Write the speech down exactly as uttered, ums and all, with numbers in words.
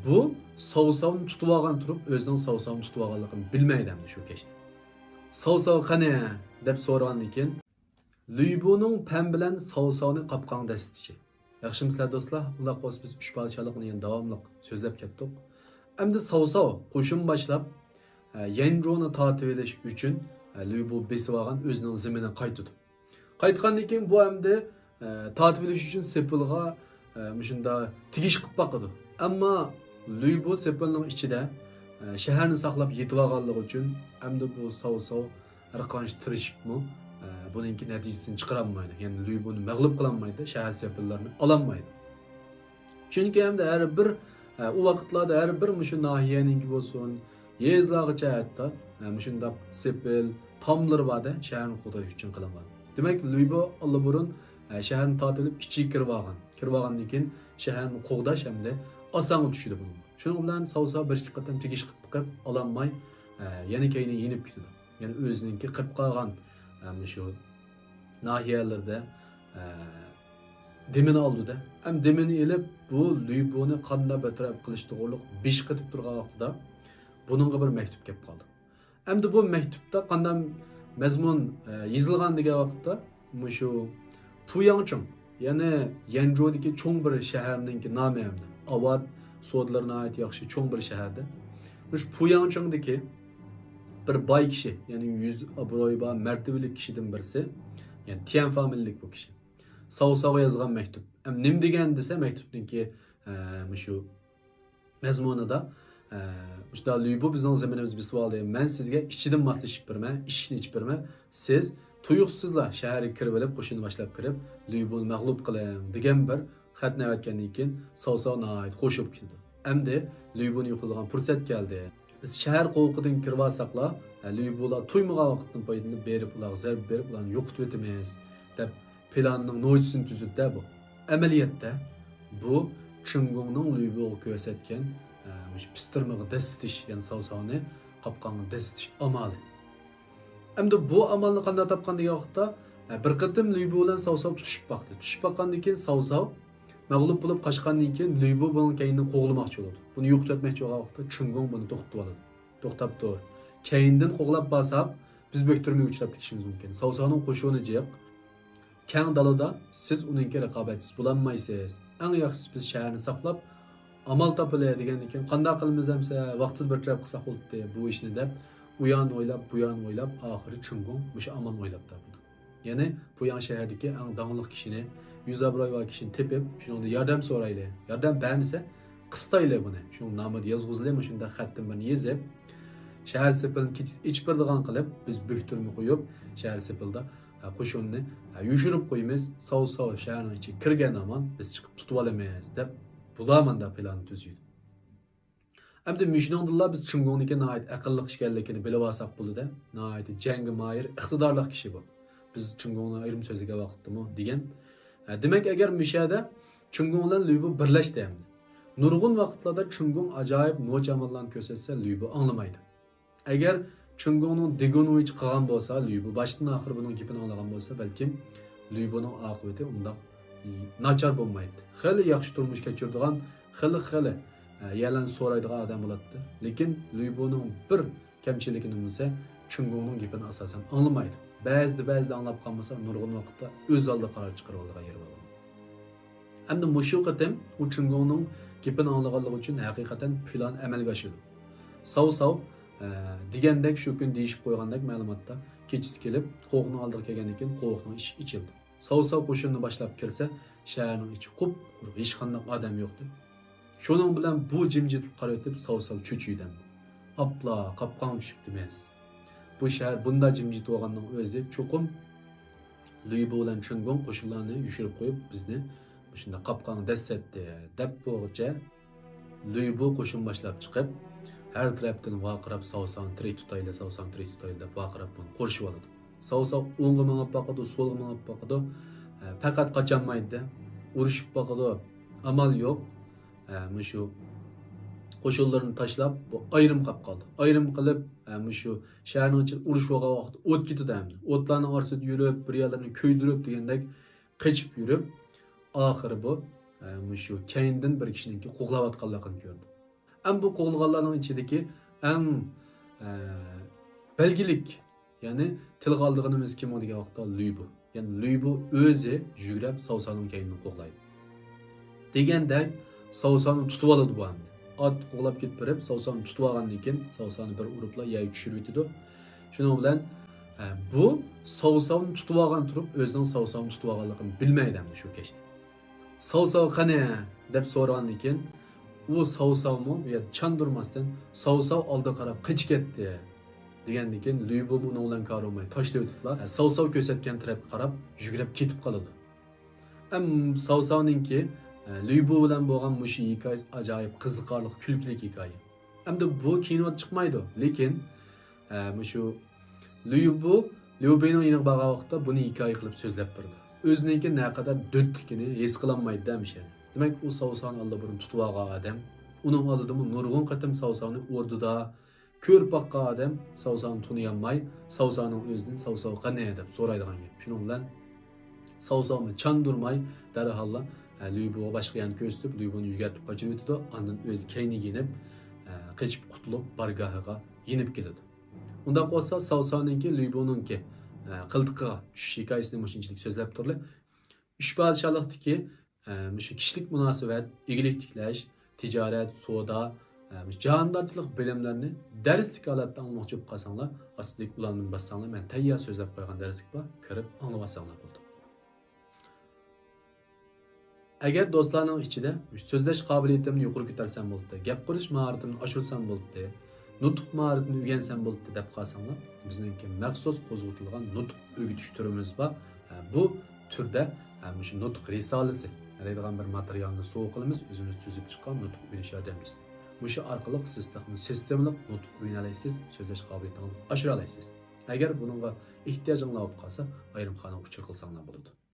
بۇ ساۋساۋنى تۇتۇۋالغان تۇرۇپ، ئۆزىنىڭ ساۋساۋنى تۇتۇۋالغانلىقىنى بىلمەيدۇ ئەمدى شۇ كەچتە. ساۋساۋ قېنى؟ دەپ سورىغاندىن كېيىن، لۈيبۇنىڭ پەن بىلەن ساۋساۋنى قاپقانغا دەسسىتىشى. ياخشىمۇسىلەر دوستلار؟ ئۇنداق بولسا بىز ئۈچ پادىشاھلىقنى يەنە داۋاملىق سۆزلەپ كەتتۇق. ئەمدى ساۋساۋ قوشۇن باشلاپ، ئە، يەنجۇنى تارتىۋېلىش ئۈچۈن، ئە، لۈيبۇ بېسىۋالغان ئۆزىنىڭ زېمىنىغا قايتىدۇ. قايتقاندىن كېيىن بۇ ئەمدى، ئە، تارتىۋېلىش ئۈچۈن سېپىلغا، ئە، مۇشۇنداق تېگىش قىلىپ باقىدۇ. ئەمما لۈيبۇ سېپىلنىڭ ئىچىدە، ئە، شەھەرنى ساقلاپ يېتىۋالغانلىقى ئۈچۈن ئەمدى بۇ ساۋساۋ ھەر قانچە تىرىشىپمۇ، ئە، بۇنىڭكى نەتىجىسىنى چىقىرالمايدۇ. يەنى لۈيبۇنى مەغلۇپ قىلالمايدۇ، شەھەر سېپىللىرىنى ئالالمايدۇ. چۈنكى ئەمدى ھەر بىر، ئە، ئۇ ۋاقىتلاردا ھەر بىر مۇشۇ ناھىيەنىڭكى بولسۇن، يېزىلارغىچە ھەتتا، ئە، مۇشۇنداق سېپىل تاملىرى بار-دە، شەھەرنى قوغداش ئۈچۈن قىلىنغان. دېمەك، لۈيبۇ ئاللىبۇرۇن، ئە، شەھەرنى تارتىۋېلىپ ئىچىگە كىرىۋالغان. كىرىۋالغاندىن كېيىن شەھەرنى قوغداش ئەمدى ئاسانغا چۈشىدۇ بۇنىڭغا. شۇنىڭ بىلەن ساۋساۋ بىر ئىككى قېتىم تېگىش قىلىپ بېقىپ ئالالماي، ئە، يەنە كەينىگە يېنىپ كېتىدۇ. يەنى ئۆزىنىڭكى قېلىپ قالغان، ئە، مۇشۇ ناھىيەلىرىدە، ئە، دېمىنى ئالىدۇ-دە. ئەمدى دېمىنى ئېلىپ، بۇ لۈيبۇنى قانداق بىر تەرەپ قىلىش توغرۇلۇق بېشى قېتىپ تۇرغان ۋاقتىدا بۇنىڭغا بىر مەكتۇپ كەپ قالىدۇ. ئەمدى بۇ مەكتۇپتا قانداق مەزمۇن، ئە، يېزىلغان دېگەن ۋاقىتتا، مۇشۇ پۇياڭچىڭ، يەنى يەنجۇدىكى چوڭ بىر شەھەرنىڭكى نامى ھەمدە ئاۋات سودىلىرى ناھايىتى ياخشى، چوڭ بىر شەھەردە. مۇشۇ پۇياڭچىڭدىكى بىر باي كىشى، يەنى يۈز ئابرۇيى بار، مەرتىۋىلىك كىشىدىن بىرسى، يەنى تيەن فامىلىلىك بۇ كىشى. ساۋساۋغا يازغان مەكتۇپ. ئەم، نېمە دېگەن دېسە، مەكتۇپنىڭكى، ئە، مۇشۇ مەزمۇنىدا، ئە، مۇشۇنداق، لۈيبۇ بىزنىڭ زېمىنىمىزنى بېسىۋالدى. مەن سىزگە ئىچىدىن ماسلىشىپ بېرىمەن، ئىشىكنى ئېچىپ بېرىمەن. سىز تۇيۇقسىزلا شەھەرگە كىرىۋېلىپ، قوشۇن باشلاپ كىرىپ، لۈيبۇنى مەغلۇپ قىلىڭ، دېگەن بىر خەتنى ئەۋەتكەندىن كېيىن، ساۋساۋ ناھايىتى خوش بولۇپ كېتىدۇ. ئەمدى لۈيبۇنى يوقىتىدىغان پۇرسەت كەلدى. بىز شەھەر قوۋۇقىدىن كىرىۋالساقلا، لۈيبۇلار تۇيمىغان ۋاقىتتىن پايدىلىنىپ، بېرىپ، ئۇلارغا زەربە بېرىپ، ئۇلارنى يوقىتىۋېتىمىز، دەپ پىلاننىڭ نوچىسىنى تۈزۈپتە بۇ. ئەمەلىيەتتە بۇ چىڭگوڭنىڭ لۈيبۇغا كۆرسەتكەن، ئە، مۇشۇ پىستىرمىغا دەسسىتىش، يەنى ساۋساۋنى قاپقانغا دەسسىتىش ئامالى. ئەمدى بۇ ئامالنى قانداق تاپقان دېگەن ۋاقىتتا، ئە، بىر قېتىم لۈيبۇ بىلەن ساۋساۋ تۇتۇشۇپ باقتى. تۇتۇشۇپ باققاندىن كېيىن ساۋساۋ مەغلۇپ بولۇپ قاچقاندىن كېيىن لۈيبۇ بۇنىڭ كەينىدىن قوغلىماقچى بولىدۇ. بۇنى يوقىتىۋەتمەكچى بولغان ۋاقىتتا چىڭگوڭ بۇنى توختىتىۋالىدۇ. توختاپ تۇر. كەينىدىن قوغلاپ بارساق، بىز بۆكتۈرمىگە ئۇچراپ كېتىشىمىز مۇمكىن. ساۋساۋنىڭ قوشۇنى جىق. كەڭ دالىدا سىز ئۇنىڭكى رىقابەتچىسى بولالمايسىز. ئەڭ ياخشىسى بىز شەھەرنى ساقلاپ، ئامال تاپىلى دېگەندىن كېيىن، قانداق قىلىمىز ئەمسە، ۋاقتىدا بىر تەرەپ قىلساق بولاتتى بۇ ئىشنى دەپ، ئۇ ياننى ئويلاپ، بۇ ياننى ئويلاپ، ئاخىرى چىڭگوڭ مۇشۇ ئامالنى ئويلاپ تاپىدۇ. يەنى پۇياڭ شەھىرىدىكى ئەڭ داڭلىق كىشىنى، يۈز ئابرۇي بار كىشىنى تېپىپ، شۇنىڭدىن ياردەم سورايلى. ياردەم بەرمىسە، قىستايلى بۇنى. شۇنىڭ نامىدا يازغۇزىلى، مۇشۇنداق خەتتىن بىرنى يېزىپ، شەھەر سېپىلىنى كېچىسى ئېچىپ بېرىدىغان قىلىپ، بىز بۆكتۈرمە قويۇپ، شەھەر سېپىلىدا، ھە، قوشۇننى، ھە، يوشۇرۇپ قويىمىز. ساۋ-ساۋ شەھەرنىڭ ئىچىگە كىرگەن ھامان بىز چىقىپ تۇتۇۋالىمىز، دەپ بۇلار مانداق پىلاننى تۈزىدۇ. ئەمدى مۇشۇنىڭدىنلا بىز چىڭگوڭنىڭكى ناھايىتى ئەقىللىق ئىكەنلىكىنى بىلىۋالساق بولىدۇ. ناھايىتى جەڭگە ماھىر، ئىقتىدارلىق كىشى بۇ. بىز چىڭگوڭنى ئايرىم سۆزلىگەن ۋاقىتتىمۇ دېگەن. ھە، دېمەك، ئەگەر مۇشۇ يەردە چىڭگوڭ بىلەن لۈيبۇ بىرلەشتى ئەمدى. نۇرغۇن ۋاقىتلاردا چىڭگوڭ ئاجايىپ نوچى ئاماللارنى كۆرسەتسە، لۈيبۇ ئاڭلىمايدۇ. ئەگەر چىڭگوڭنىڭ دېگۇنىچە قىلغان بولسا، لۈيبۇ باشتىن ئاخىر بۇنىڭ گېپىنى ئاڭلىغان بولسا، بەلكىم لۈيبۇنىڭ ئاقىۋىتى ئۇنداق ناچار بولمايتتى. خېلى ياخشى تۇرمۇش كەچۈرىدىغان، خېلى، خېلى، ئە، يەرلەرنى سورايدىغان ئادەم بولاتتى. لېكىن لۈيبۇنىڭ بىر كەمچىلىكى نېمە دېسە، چىڭگوڭنىڭ گېپىنى ئاساسەن ئاڭلىمايدۇ. بەزىدە، بەزىدە ئاڭلاپ قالمىسا، نۇرغۇن ۋاقىتتا ئۆز ئالدىغا قارار چىقىرىۋالىدىغان يېرى بار. ئەمدى مۇشۇ قېتىم ئۇ چىڭگوڭنىڭ گېپىنى ئاڭلىغانلىقى ئۈچۈن ھەقىقەتەن پىلان ئەمەلگە ئاشىدۇ. ساۋساۋ، ئە، دېگەندەك شۇ كۈن دېيىشىپ قويغاندەك مەلۇماتتا كېچىسى كېلىپ، قوۋۇقنىڭ ئالدىغا كەلگەندىن كېيىن قوۋۇقنىڭ ئىشىكى ئېچىلدى. ساۋساۋ قوشۇننى باشلاپ كىرسە، شەھەرنىڭ ئىچى قۇپقۇرۇق، ھېچقانداق ئادەم يوقتى. شۇنىڭ بىلەن بۇ جىمجىتلىققا قارىۋېتىپ ساۋساۋ چۆچۈيدەمدى. ئاپلا، قاپقانغا چۈشۈپتىمىز. بۇ شەھەر بۇنداق جىمجىت بولغاننىڭ ئۆزى چوقۇم لۈيبۇ بىلەن چىڭگوڭ قوشۇنلارنى يوشۇرۇپ قويۇپ، بىزنى مۇشۇنداق قاپقانغا دەسسەتتى، دەپ بولغۇچە لۈيبۇ قوشۇن باشلاپ چىقىپ، ھەر تەرەپتىن ۋارقىراپ، ساۋساۋنى تىرىك تۇتايلى، ساۋساۋنى تىرىك تۇتايلى، دەپ ۋارقىراپ بۇنى قورشىۋالىدۇ. ساۋساۋ ئوڭغا مېڭىپ باقىدۇ، سولغا مېڭىپ باقىدۇ. ئە، پەقەت قاچالمايدۇ-دە. ئۇرۇشۇپ باقىدۇ. ئامال يوق. ئە، مۇشۇ قوشۇنلىرىنى تاشلاپ، بۇ ئايرىم قاپ قالدى. ئايرىم قىلىپ، ئە، مۇشۇ شەھەرنىڭ ئىچىدە ئۇرۇش بولغان ۋاقىتتا ئوت كېتىدۇ ئەمدى. ئوتلارنىڭ ئارىسىدا يۈرۈپ، بىر يەرلەرنى كۆيدۈرۈپ دېگەندەك قېچىپ يۈرۈپ، ئاخىرى بۇ، ئە، مۇشۇ كەينىدىن بىر كىشىنىڭكى قوغلاۋاتقانلىقىنى كۆردى. ئەمما بۇ قوغلىغانلارنىڭ ئىچىدىكى ئەڭ، ئە، بەلگىلىك، يەنى تىلغا ئالىدىغىنىمىز كىم دېگەن ۋاقىتتا لۈيبۇ. يەنى لۈيبۇ ئۆزى يۈگۈرۈپ ساۋساۋنىڭ كەينىدىن قوغلايدۇ. دېگەندەك ساۋساۋنى تۇتۇۋالىدۇ بۇ ئەمدى. ئات قوغلاپ كېتىپ بېرىپ ساۋساۋنى تۇتۇۋالغاندىن كېيىن ساۋساۋنى بىر ئۇرۇپلا يەرگە چۈشۈرۈۋېتىدۇ. شۇنىڭ بىلەن، ئە، بۇ ساۋساۋنى تۇتۇۋالغان تۇرۇپ ئۆزىنىڭ ساۋساۋنى تۇتۇۋالغانلىقىنى بىلمەيدۇ ئەمدى شۇ كەچتە. ساۋساۋ قېنى؟ دەپ سورىغاندىن كېيىن، ئۇ ساۋساۋمۇ يا چاندۇرماستىن، ساۋساۋ ئالدىغا قاراپ قېچىپ كەتتى، دېگەندىن كېيىن، لۈيبۇمۇ ئۇنىڭ بىلەن كارى بولماي تاشلىۋېتىپلا، ساۋساۋ كۆرسەتكەن تەرەپكە قاراپ يۈگۈرۈپ كېتىپ قالىدۇ. ئەم، ساۋساۋنىڭكى، ئە، لۈيبۇ بىلەن بولغان مۇشۇ ھېكايىسى ئاجايىپ قىزىقارلىق، كۈلكىلىك ھېكايە. ئەمدى بۇ كىنودا چىقمايدۇ، لېكىن، ئە، مۇشۇ ليۇبۇ ليۇبىنىڭ يېنىغا بارغان ۋاقىتتا بۇنى ھېكايە قىلىپ سۆزلەپ بېرىدۇ. ئۆزىنىڭكى نەقەدەر دۆتلۈكىنى ھېس قىلالمايدۇ-دە مىشەن. دېمەك، ئۇ ساۋساۋنى ئاللىبۇرۇن تۇتۇۋالغان ئادەم، ئۇنىڭ ئالدىدىمۇ نۇرغۇن قېتىم ساۋساۋنى ئۇردى-دا، كۆرۈپ باققان ئادەم ساۋساۋنى تونۇيالماي، ساۋساۋنىڭ ئۆزىدىن ساۋساۋ قېنى دەپ سورايدىغان گەپ. شۇنىڭ بىلەن ساۋساۋمۇ چاندۇرماي دەرھاللا، ئە، ليۇبۇغا باشقا يەرنى كۆرسىتىپ، ليۇبۇنى يۈگەرتىپ قاچۇرۇۋېتىدۇ. ئاندىن ئۆزى كەينىگە يېنىپ، ئە، قېچىپ قۇتۇلۇپ بارگاھىغا يېنىپ كېلىدۇ. ئۇنداق بولسا ساۋساۋنىڭكى ليۇبۇنىڭكى، ئە، قىلتىقىغا چۈشۈش ھېكايىسىنى مۇشۇنچىلىك سۆزلەپ تۇرلى. ئۈچ پادىشاھلىقتىكى، ئە، مۇشۇ كىشىلىك مۇناسىۋەت، ئىگىلىك تىكلەش، تىجارەت، سودا، ئە، مۇشۇ جاھاندارچىلىق بىلىملىرىنى دەرسلىك ھالەتتە ئاڭلىماقچى بولۇپ قالساڭلار، ئاستىدىكى ئۇلارنى باسساڭلار، مەن تەييار سۆزلەپ قويغان دەرسلىك بار، كىرىپ ئاڭلىۋالساڭلار بولىدۇ. ئەگەر دوستلارنىڭ ئىچىدە مۇشۇ سۆزلەش قابىلىيىتىمنى يۇقىرى كۆتەرسەم بولدى، گەپ قۇرۇش ماھارىتىمنى ئاشۇرسام بولدى، نۇتۇق ماھارىتىنى ئۆگەنسەم بولدى دەپ قالساڭلار، بىزنىڭكى مەخسۇس قوزغىتىلغان نۇتۇق ئۆگىتىش تۈرىمىز بار. ھە، بۇ تۈردە، ھە، مۇشۇ نۇتۇق رىسالىسى دەيدىغان بىر ماتېرىيالنى سوۋغا قىلىمىز، ئۆزىمىز تۈزۈپ چىققان نۇتۇق ئۆگىنىش ياردەمچىسى. مۇشۇ ئارقىلىق سىز تېخىمۇ سىستېمىلىق نۇتۇق ئۆگىنەلەيسىز، سۆزلەش قابىلىيىتىڭىزنى ئاشۇرالايسىز. ئەگەر بۇنىڭغا ئېھتىياجىڭلار بولۇپ قالسا، ئايرىمخانىغا ئۇچۇر قىلساڭلار بولىدۇ.